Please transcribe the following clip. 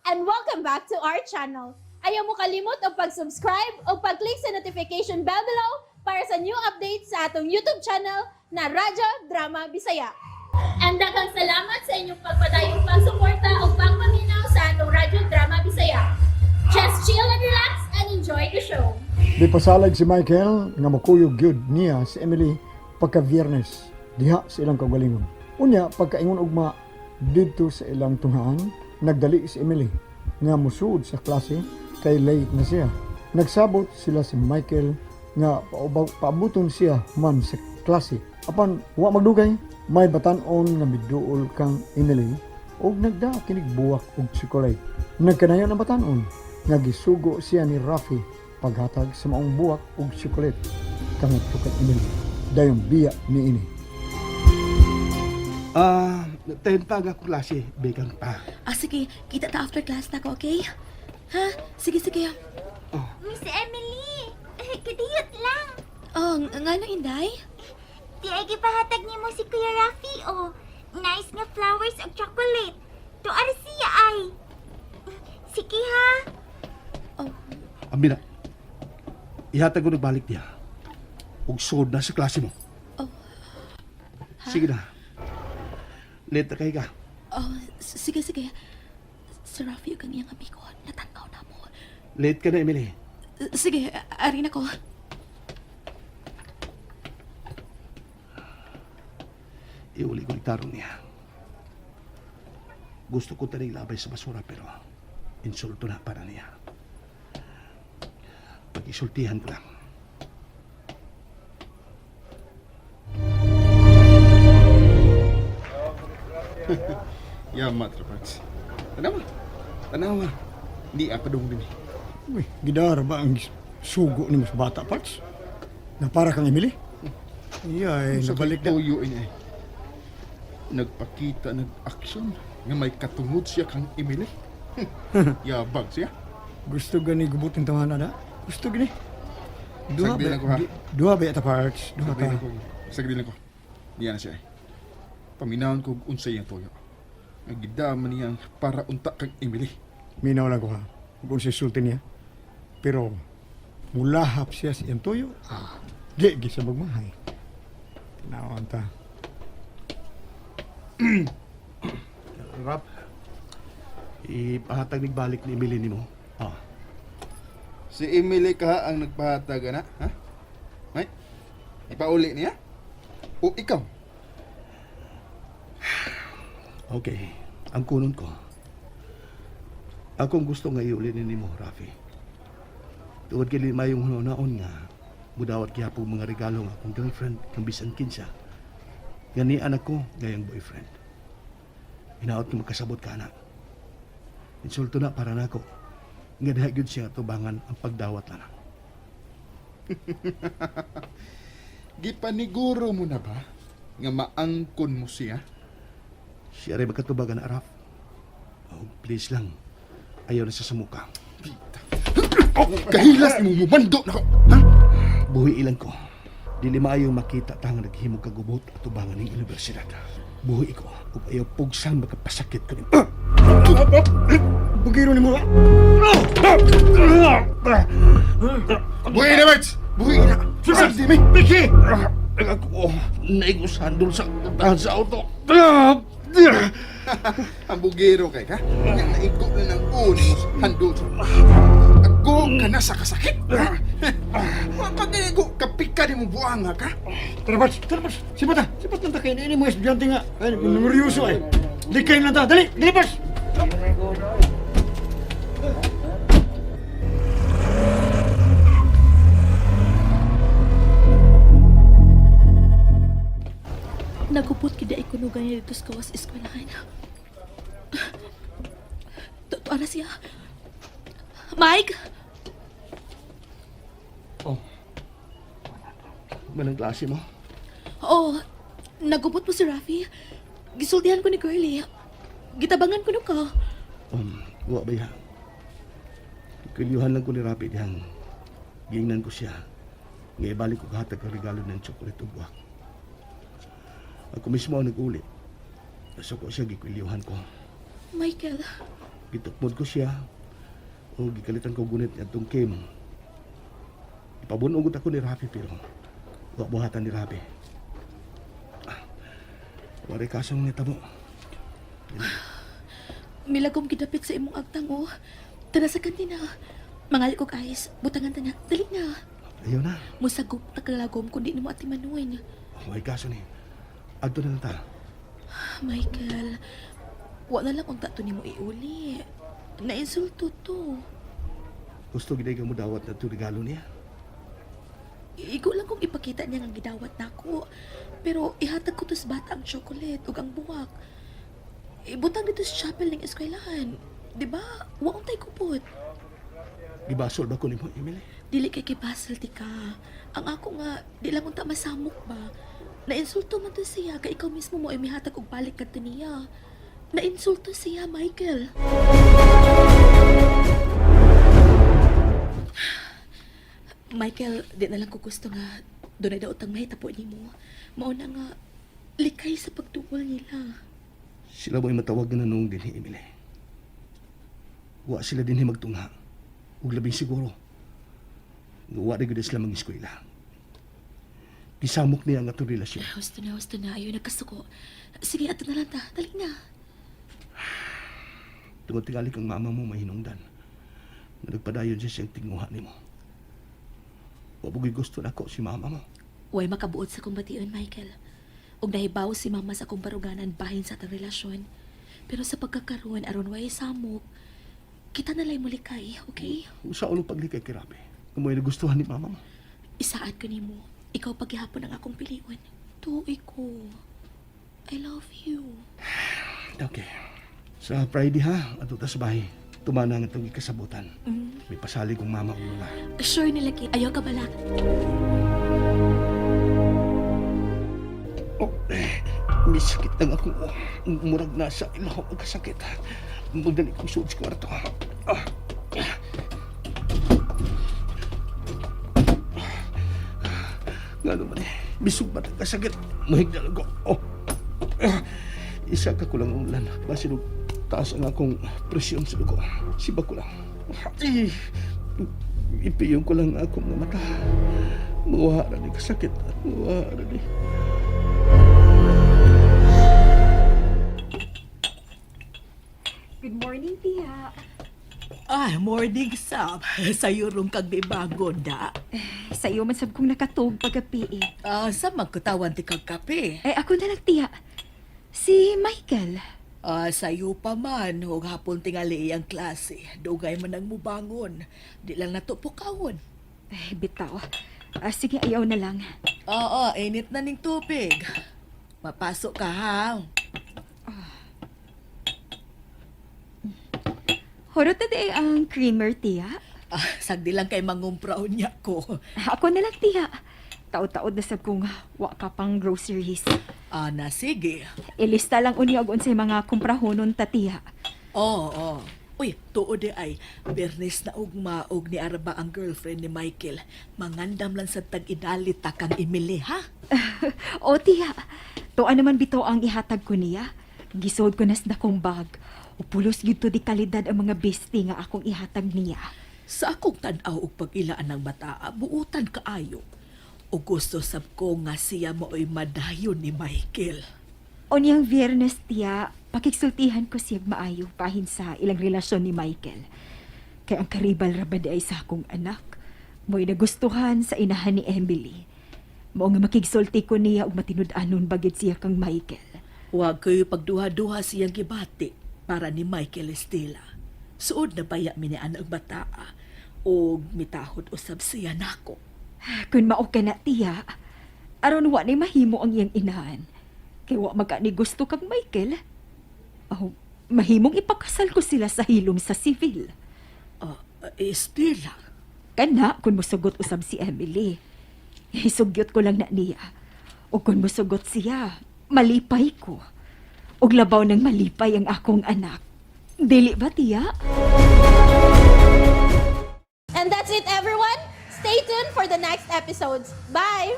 And welcome back to our channel. Ayaw mo kalimot og pag-subscribe o pag-click sa notification bell below para sa new updates sa atong YouTube channel na Radyo Drama Bisaya. And daghang salamat sa inyong pagpadayong pagsuporta o pagpaminaw sa atong Radyo Drama Bisaya. Just chill and relax and enjoy the show. Di pasalig si Michael nga mukuyog gyud niya si Emily pagka Biyernes diha sa ilang kaugalingon. Unya pagkaingon ugma didto sa ilang tunghaan, nagdali si Emily nga musuod sa klase kay late na siya. Nagsabot sila si Michael nga paabuton siya man sa klase. Apan wa magdugay, may batan-on nga miduol kang Emily og nagda kinig buwak og tsokolate. Nagkanayon ang batan-on nga gisugo siya ni Rafi paghatag sa maong buwak og tsokolate kangadto kay Emily. Dayong biya niini. Ah, 10 pa ang akong klase, begang pa. Ah, sige. Kita ta after class na ko, okay? Ha? Sige, sige. Miss Emily, kadiyot lang. Oh, nga na, Inday? Di ay gipahatag nimo si Kuya Rafi oh. Nice nga flowers ug chocolate. Tuar siya ay. Sige ha. Oh, Amina, ihatag ko nagbalik niya. Ug sud na sa klase mo. Oh. Sige na. Late na kay ka. Oh, sige, sige. Si Rafi ug ang iyang amigo, natanaw na mo. Late ka na, Emily. Sige, ari na ko. Iuli ko tarong niya. Gusto ko taning labay sa basura pero insulto na para niya. Pag-isultihan ko lang. Yamat, Raparts. Tanawa. Tanawa. Di apa dong din eh. Uy, gidara ba ang sugo ni mas bata parts? Na para kang Emily? Iya, ay, Sa nabalik na. Tuyo ini eh. Nagpakita nag-action nga may katungod siya kang Emily. Yabag siya. Gusto gani gubutin tangana na? Gusto gani? Duha Sagdi ba, lang ko, ha? duha ba ita parts? Duha Sagdi ta. lang ko. Sagdi lang ko. Diyan na siya eh. Paminahon ko unsay iyang tuyo. Nga gidama niya ang para unta kang Emily. Minaw lang ko ha. Kung si sulti niya. Pero, mulahap siya sa iyang tuyo. Ah, di, gisa magmahay. Tinawan ta. Rap, ipahatag nagbalik ni Emily nimo. Ah. Si Emily ka ang nagpahatag ana, ha? May? Ipauli niya? O ikaw? Okay, ang kunon ko. Akong gusto nga iuli ni nimo, Rafi. Tungod kay mayong hunaon nga, mudawat gihapon mga regalo nga akong girlfriend kang bisan kinsa. Gani anak ko gayang boyfriend. Hinaot nga magkasabot ka na. Insulto na para nako. Nga diha gyud siya tubangan ang pagdawat lang. Gipaniguro mo na ba nga maangkon mo siya? Siya rin magkatubagan na, Raf. Oh, please lang. Ayaw na sa muka. Oh, kahilas ni mo mumando na ko. Ha? Buhi ilan ko. Dili maayo makita tang naghimog kagubot at tubangan ng universidad. Buhi ko ug ayaw pugsang makapasakit ko nimo. Bugiro ni mo ha? Buhi na, Mertz! Buhi na! Sagdi mi! Vicky! Ako, naigusan dun sa tahan sa auto. Ang bugero kay ka? Nga naigo na ng uni mo sa handol sa... Ago ka na sa kasakit! Wa pa kay kapika ni mo buanga ka? Tara parts, tara parts. Sipat ta, sipat lang ta kayo. Ini mga estudyante nga. Ay, numeryoso ay. Likay lang ta. Dali, dali parts! Nagupot kida ikunugan niya dito sa kawas eskwelahan. Totoo na siya. Mike! Oh. Manang klase mo? Oo, nagupot mo si Rafi. Gisultihan ko ni Curly. Gitabangan ko no ka. Wa ba ya? Kilyuhan lang ko ni Rapi diyang. Giingnan ko siya. Nga ibalik ko kahatag ang regalo ng chocolate ug buwak. Ako mismo ang nag-uli. Nasuko siya, gikilyuhan ko. Michael, Gitukmod ko siya o gikalitan ko gunit niadtong Kim. Ipabunog ako ni Rafi pero wa buhatan ni Rafi. Ah, wari kasong nitabo. Milagom gidapit sa imong agtang oh. Tara sa kantina. Mangali ko guys, butangan ta na. Dali na. Ayaw na. Musagop ta kalagom kundi nimo atimanuin. Wari kaso ni. Adto na lang ta. Michael, wa na lang unta to nimo iuli. Nainsulto to. Gusto gid ka mo dawat na to regalo niya. Igo lang kong ipakita niya nga gidawat nako. Pero ihatag ko to sa bata ang chocolate ug ang buwak. Ibutang dito sa chapel ng eskwelahan. Di ba? Wa untay kupot. Gibasol ba ko nimo, Emily? Dili kay kibasal ti ka. Ang ako nga, di lang unta masamok ba. Nainsulto man to siya kay ikaw mismo mo ay mihatag og balik kadto niya. Nainsulto siya, Michael. Michael, di na lang ko gusto nga dunay daw utang mahitabo nimo. Mao na nga likay sa pagduol nila. Sila mo'y matawag na noong dinhi, Emily. Wa sila dinhi magtungha. Ug labing siguro. Nga wa ra gyud sila mag-eskwela. Gisamok niya ang atong relasyon. Husto na, husto na. Ayaw nagkasuko. Sige, ato na lang ta. Dali na. Tungod tingali kang mama mo mahinungdan. Nga nagpadayon siya siyang tinguha nimo. Wa bugoy gusto nako si mama mo. Way makabuot sa kong bation, Michael. Og nahibaw si mama sa akong baruganan bahin sa atang relasyon. Pero sa pagkakaroon, aron way samok, kita na lang mulikay, okay? Usa ulo paglikay kay Rabi. Kung mo'y nagustuhan ni mama mo. Isaad ko nimo, ikaw paghihapon ang akong piliun. Tuoy ko. I love you. Okay. Sa Friday ha, ato ta sa bahay. Tumana ang itong ikasabutan. May pasali kong mama o lola. Sure nila, Kate. Ayaw ka balak. Oh, eh, may sakit lang ako. Oh, murag na sa ilaw ang kasakit. Magdali kong suod sa kwarto. Ah. Nga naman eh, bisog ba ang kasakit? Mahigda lang ko. Oh. Ah, isa ka kulang ang ulan. Basin og taas ang akong presyon sa dugo. Siba ko lang. Ay, ipiyon ko lang akong mga mata. Muha na ni kasakit. Muha na ni. Good morning, Tia. Ay, morning, Sab. Sa'yo rong kag mibangon da. Sa iyo man sab kong nakatog pagapi eh. Ah, sa magkutawan ti kag kape. Eh, ako na lang, Tia. Si Michael. Ah, sa'yo pa man, hug hapon tingali ang klase. Dugay man ang mubangon. Di lang nato pukawon. Eh, bitaw. Ah, sige, ayaw na lang. Oo, init na ning tubig. Mapasok ka ha. Horot na di ang creamer, Tia. Ah, sagdi lang kay mangumpraon niya ko. Ako na lang, Tia. Taod-taod na sab kong wa ka pang groceries. Ah, na sige. Ilista lang unya og unsay mga kumprahonon ta, Tia. Oo, oo. Uy, tuod di ay, Bernes na ugma og ni Arba ang girlfriend ni Michael. Mangandam lang sa tag-idalit ta kang Emily, ha? O, Tia. Tuan naman bitaw ang ihatag ko niya. Gisod ko na sa dakong bag. Upulos gyud to di kalidad ang mga bestie nga akong ihatag niya. Sa akong tan-aw og pag-ilaan ng bataa, buutan kaayo. O gusto sab ko nga siya mao'y madayon ni Michael. Unyang Biyernes, tiya, pakigsultihan ko siya maayo pahin sa ilang relasyon ni Michael. Kay ang karibal ra ba di ay sa akong anak? Mo'y nagustuhan sa inahan ni Emily. Mao nga makigsulti ko niya og matinud-anon bagid siya kang Michael. Huwag kayo pagduha-duha siyang gibati para ni Michael Estela. Suod na baya mi ni ang bataa o mitahod usab siya nako. Kun mao ka na, tiya, aron wa ni mahimo ang iyang inahan. Kay wa magani gusto kang Michael. Oh, mahimong ipakasal ko sila sa hilom sa civil. Ah, Estela, Kana kung musugot usab si Emily. Isugyot ko lang na niya. O kung musugot siya, malipay ko. Og labaw ng malipay ang akong anak. Dili ba, tiya? And that's it, everyone. Stay tuned for the next episodes. Bye!